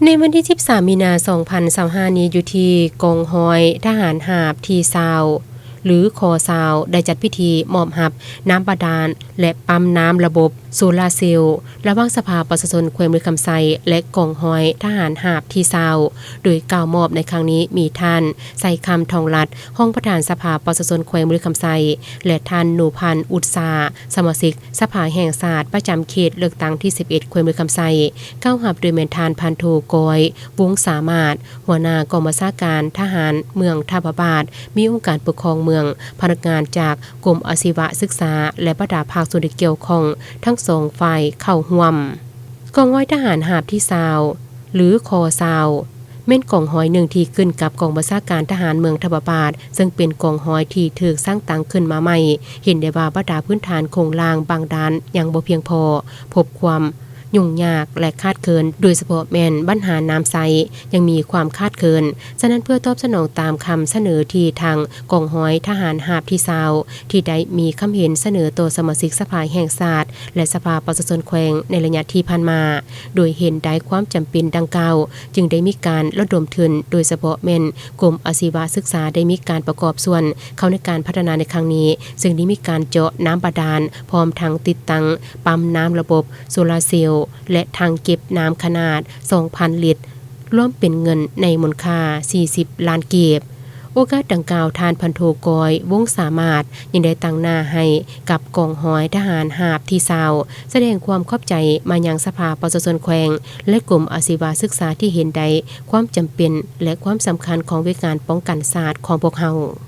ໃນວັນທີສິບສາມ ມີນາ ສອງພັນຊາວຫ້າ ນີ້ ຢູ່ທີ່ກອງຮ້ອຍທະຫານຫາບທີຊາວ ຫຼື ຄຊາວ ໄດ້ຈັດພິທີມອບຮັບນ້ຳບາດານ ແລະ ປ້ຳນ້ຳລະບົບໂຊລາເຊວ ລະຫວ່າງສະພາປະຊາຊົນແຂວງບໍລິຄຳໄຊ ແລະ ກອງຮ້ອຍທະຫານຫາບທີຊາວ ໂດຍກ່າວມອບໃນຄັ້ງນີ້ມີທ່ານ ໄຊຄຳ ທອງລັດ ຮອງປະທານສະພາປະຊາຊົນແຂວງບໍລິຄຳໄຊ ແລະ ທ່ານ ນູພັນ ອຸດສາ ສະມາຊິກສະພາແຫ່ງຊາດປະຈຳເຂດເລືອກຕັ້ງທີສິບເອັດ ແຂວງບໍລິຄຳໄຊ, ກ່າວຮັບໂດຍແມ່ນທ່ານ ພັນໂທ ກອຍ ວົງສາມາດ ຫົວໜ້າກອງບັນຊາການທະຫານເມືອງທ່າພະບາດ, ມີອົງການປົກຄອງເມືອງ, ພະນັກງານຈາກກົມອາຊີວະສຶກສາ ແລະ ບັນດາພາກສ່ວນທີ່ກ່ຽວຂ້ອງທັງສອງຝ່າຍເຂົ້າຮ່ວມ. ກອງຮ້ອຍທະຫານຫາບທີຊາວ ຫຼື ຄຊາວ ແມ່ນກອງຮ້ອຍໜຶ່ງທີ່ຂຶ້ນກັບກອງບັນຊາການທະຫານເມືອງທ່າພະບາດ, ເຊິ່ງເປັນກອງຮ້ອຍທີ່ຖືກສ້າງຕັ້ງຂຶ້ນມາໃໝ່. ເຫັນໄດ້ວ່າບັນດາພື້ນຖານໂຄງລ່າງບາງດ້ານຍັງບໍ່ພຽງພໍ, ພົບຄວາມຫຍຸ້ງຍາກ ແລະ ຂາດເຂີນ, ໂດຍສະເພາະແມ່ນບັນຫານ້ຳໃຊ້ຍັງມີຄວາມຂາດເຂີນ. ສະນັ້ນ ເພື່ອຕອບສະໜອງຕາມຄຳສະເໜີທີ່ທາງກອງຮ້ອຍທະຫານຫາບທີຊາວ ທີ່ໄດ້ມີຄຳເຫັນສະເໜີຕໍ່ສະມາຊິກສະພາແຫ່ງຊາດ ແລະ ສະພາປະຊາຊົນແຂວງໃນໄລຍະທີ່ຜ່ານມາ, ໂດຍເຫັນໄດ້ຄວາມຈຳເປັນດັ່ງກ່າວ, ຈຶ່ງໄດ້ມີການລະດົມທຶນ, ໂດຍສະເພາະແມ່ນກົມອາຊີວະສຶກສາໄດ້ມີການປະກອບສ່ວນເຂົ້າໃນການພັດທະນາໃນຄັ້ງນີ້, ເຊິ່ງໄດ້ມີການເຈາະນ້ຳບາດານ, ພ້ອມທັງຕິດຕັ້ງປ້ຳນ້ຳລະບົບໂຊລາເຊວ ແລະ ຖັງເກັບນ້ຳຂະໜາດສອງພັນລິດ, ລວມເປັນເງິນໃນມູນຄ່າສີ່ສິບລ້ານກີບ. ໂອກາດດັ່ງກ່າວ, ທ່ານ ພັນໂທ ກອຍ ວົງສາມາດ ຍັງໄດ້ຕາງໜ້າໃຫ້ກັບກອງຮ້ອຍທະຫານຫາບທີຊາວ ສະແດງຄວາມຂອບໃຈມາຍັງສະພາປະຊາຊົນແຂວງ ແລະ ກົມອາຊີວະສຶກສາທີ່ເຫັນໄດ້ຄວາມຈຳເປັນ ແລະ ຄວາມສຳຄັນຂອງວຽກງານປ້ອງກັນຊາດຂອງພວກເຮົາ.